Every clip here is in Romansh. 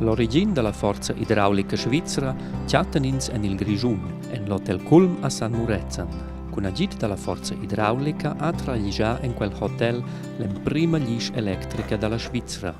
L'origin da la forza idraulica svizra chattan ins en il Grischun, en l'Hotel Kulm a San Murezzan. Cun agid da la forza idraulica ha traglischà en quel hotel l'emprima glisch electrica da la Svizra.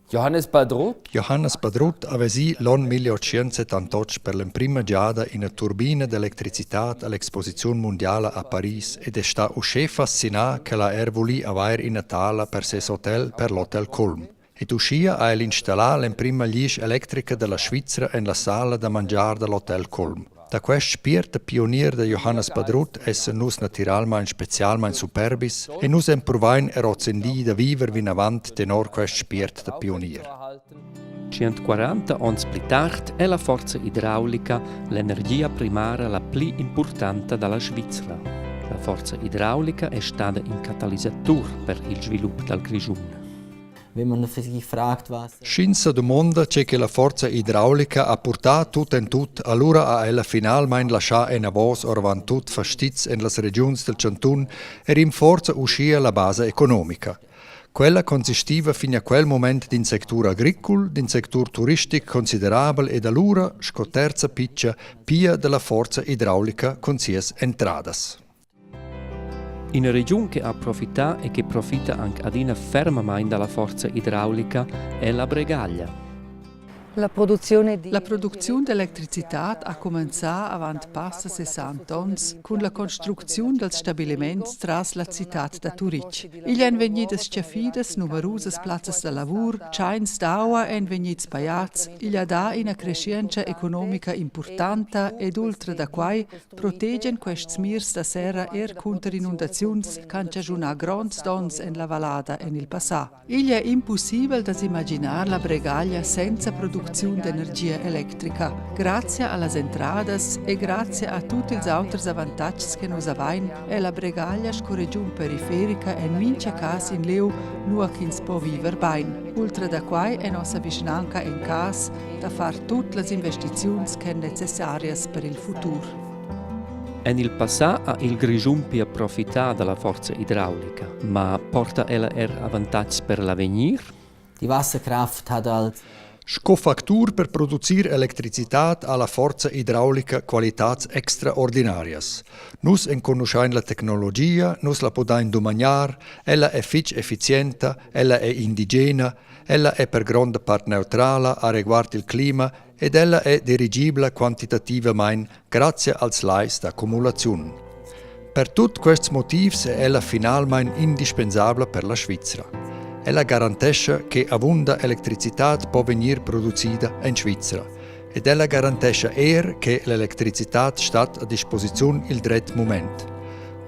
Johannes Badrutt Johannes Badrutt ha vesì l'onn 1878 per l'emprima giada ina turbina d'electricitad a l'exposiziun mundiala a Paris ed è stà uschè fascinà ch'el ha er vulì avair ina tala per ses hotel per l'Hotel Kulm. Ed uschia ha el installà l'emprima glisch electrica da la Svizra en la sala da mangiar da l'Hotel Kulm. Da quest spiert da pionier da Johannes Badrutt essan nus natiralmain spezialmain superbis e nus empruvain er ozendi da viver vinavant tenor quest spiert da pionier. 140 onns pli tard è la forza idraulica l'energia primara la pli impurtanta da la Svizra. La forza idraulica è stada in catalisatur per il svilup dal Grischun. Sch'ins sa dumonda tge che la forza idraulica ha purtà tut en tut, alura ha ella finalmain laschà enavos oravant tut fastizs en las regiuns dal chantun e rinforza uschia la basa economica. Quella consistiva fin a quel mument d'in sectur agricul, d'in sectur turistic considerabel ed alura, sco terza pitga, pia da la forza idraulica cun sias entradas. Ina regiun che ha profità e che profita anc adina fermamain da la forza idraulica è la Bregaglia. La producziun d'electricitad ha cumenzà avant passa 60 onns cun la construcziun dals stabiliments tras la citad da Turitg. Igl èn vegnidas stgaffidas numerusas plazzas da lavur, tschains d'aua èn vegnids pajads, igl ha dà ina creschientscha economica impurtanta ed ultra da quai protegian quests mirs da serra er cunter inundaziuns ch'han chaschunà gronds donns en la vallada en il passà. Igl è impussibel da s'imaginar la Bregaglia senza producziun d'energia electrica. Grazia a las entradas e grazia a tut ils auters avantatgs che nus avain, è la Bregaglia sco regiun periferica en mintga cas in lieu, nua ch'ins po viver bain. Ultra da quai è nossa vischnanca en cas da far tut las investiziuns ch'èn necessarias per il futur. En il passà ha il Grischun pia profità da la forza idraulica, ma porta ella er avantatgs per l'avegnir? Die Wasserkraft hat als Sco factur per producir electricitad ha la forza idraulica qualitads extraordinarias. Nus enconuschain la tecnologia, nus la pudain dumagnar, ella è fitg effizienta, ella è indigena, Ella è per gronda part neutrala areguard il clima ed ella è dirigibla quantitativamain grazia als lais d'accumulaziun. Per tut quests motivs è ella finalmain indispensabla per la Svizra. Ella garantescha che avunda electricitad po vegnir producida en Svizra ed ella garantescha er che l'electricitad stat a disposiziun il dretg mument,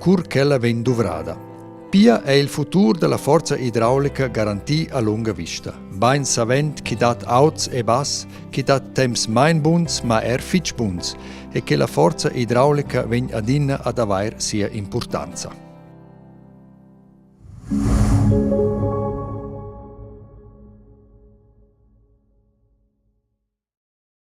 cur ch'ella vegn duvrada. Pia è il futur da la forza idraulica garantì a lunga vista. Bain savend ch'i dat auts e bass, ch'i dat temps main buns, ma er fitg buns, e che la forza idraulica vegn adina ad avair sia impurtanza.